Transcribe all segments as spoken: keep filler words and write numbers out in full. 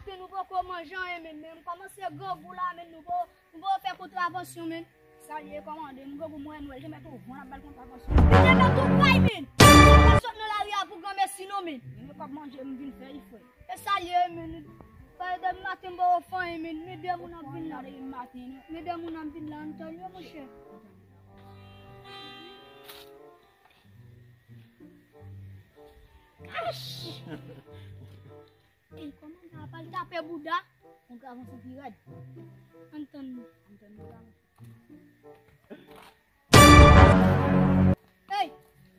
Ke nou poko manje anyen, men, men m kòmanse grangou la, men nou po, nou po fè kontravansyon, men. Sa l ye, kòmande, m grangou, m wè nwèl, te mèt ou van, l ap ba l kontravansyon. Li te mèt ou bay, men. Ou pa sot nan lari a pou granmesi, non, men. Men mwen p ap manje, m vin fè, wi, frè. E sa l ye, men. Paske depi maten, m poko fè anyen, men. Men de moun ap vin la. Men de moun ap vin la, ann tann yo, monchè. Ey, kòmandan ap al tape bouda. Kontravansyon pi rèd. Ann tann li. Ann tann bouda. Ey,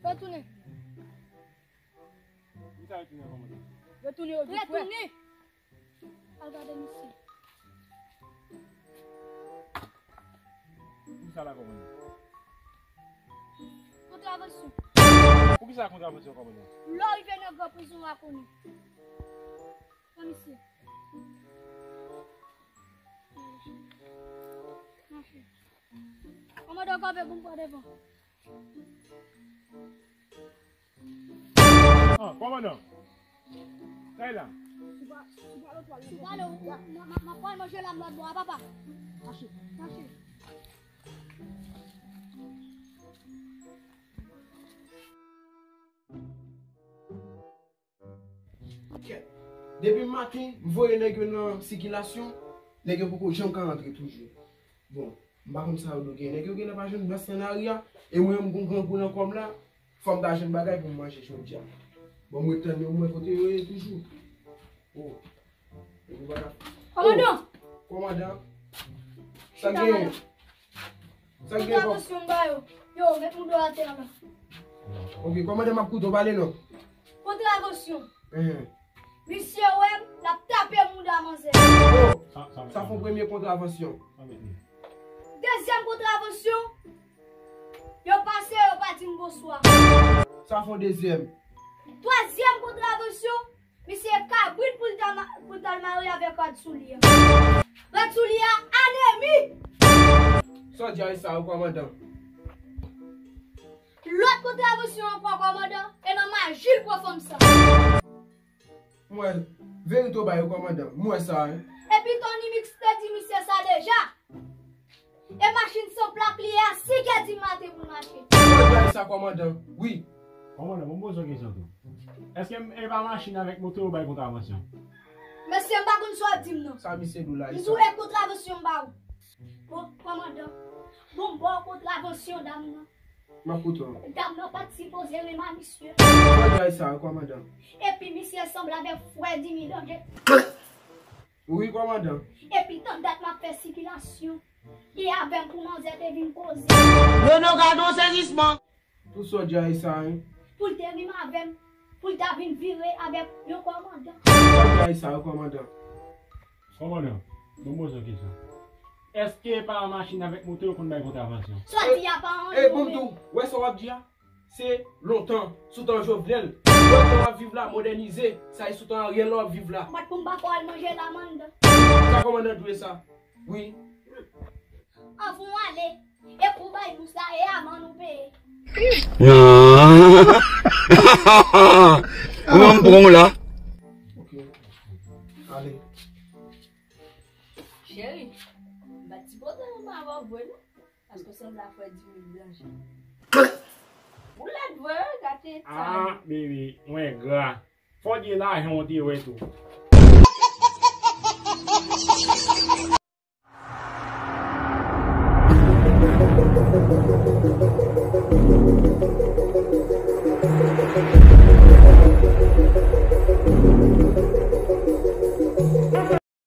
retounen. Ki sa retounen, kòmandan? Retounen yo di frè. Retounen. Al gade misye. Poukisa la, kòmandan? Kontravansyon. Poukisa kontravansyon, kòmandan? Lè w rive nan gran prizon a konnen. Pran misye. Mache. Kòmandan, kanpe pou m pran devan. Ah, kòmandan. Kay la. Sou pa, sou pa lòt bò, sou pa lòt bò. M, m, m ap pral manje lam lòt bò a, papa. Mache. Mache. Kèt. Depi maten, m voye nèg yo nan sikilasyon, nèg yo poko janm ka rantre toujou. Bon, m pa konn sa yo dwe gen. Nèg yo genlè pa jwenn bas nan lari a, e mwen menm gon grangou nan kò m la, fò m ta jwenn bagay pou m manje jodi a. Bon, m ret tann yo, m wè kote yo ye toujou. Oh. Kòmandan! Oh, kòmandan! Sa gen? Sa gen? Kontravensyon m ba yo. Yo, met mouda atè a la. Ok, kòmandan, m ap koute w, pale non. Kontravensyon. Ehe. Misye wè m, l ap tape mouda manzè. Oh, sa fè yon premye kontravensyon. Dezyèm kontravensyon, yo pase, yo pa di m bonswa. Sa fè yon dezyèm. Twazyèm kontravensyon, misye kabrit pou l ta ma-, pou l ta al marye avèk rad sou li a. Rad sou li a, anemi! Sa w di a sa, wi, kòmandan. Lòt kontravensyon ankò, kòmandan, e nan maji l pran fanm sa. M wè verite w ba yo, kòmandan. M wè sa, wi. Epi Tony Mix te di misye sa deja. E machin san plak li ye a, senk è di maten pou l mache. Sa w di a sa, kòmandan? Wi. Kòmandan, bon, m poze w kesyon tou. Èske m, e pa machin avèk moto yo bay kontravansyon? Mesye, m pa konn sa w ap di m nan. Sa misye di w la, e sa. M di w e kontravansyon m ba ou. Bon, kòmandan. Bon, bon, kontravansyon dam nan. M ap koute w. Dam nan pa t sipoze renmen misye. Sa w di a sa, kòmandan? Epi misye sanble avèk frè Dimi Danje. Wi, kòmandan. Epi tann dat m ap fè sikilasyon. E avè m pou manzè te vin koze. Yo non gade yon sezisman. Pou sa w di a sa, wi. Pou l te vin avè m, pou l ta vin vire avèk yon kòmandan. Sa w di a sa, wi, kòmandan. Kòmandan, bon, m poze yon kesyon. Èske pa machin avèk moto yo konn bay kontravansyon? Sa w di a pa anyen. E, bon, m di w, wè sa w ap di a? Se lontan, sou tan Jovenel. Wè tan w ap viv la, modènize. Sa e sou tan Ariel la w ap viv la. Bat pou m pa fè w al manje lamann. Sa kòmandan dwe sa. Wi. Anvan w ale, e pou bay bous la, e amann ou peye. Non. Ou menm pran w la. Ok. Ale. Cheri, m pa t sipoze renmen avè w vre non. Paske w sanble a frè Dimi Danje. Ou lèd vre wi, gate sa. Ah, baby, mwen gra. Fò gen lajan w te wè tou.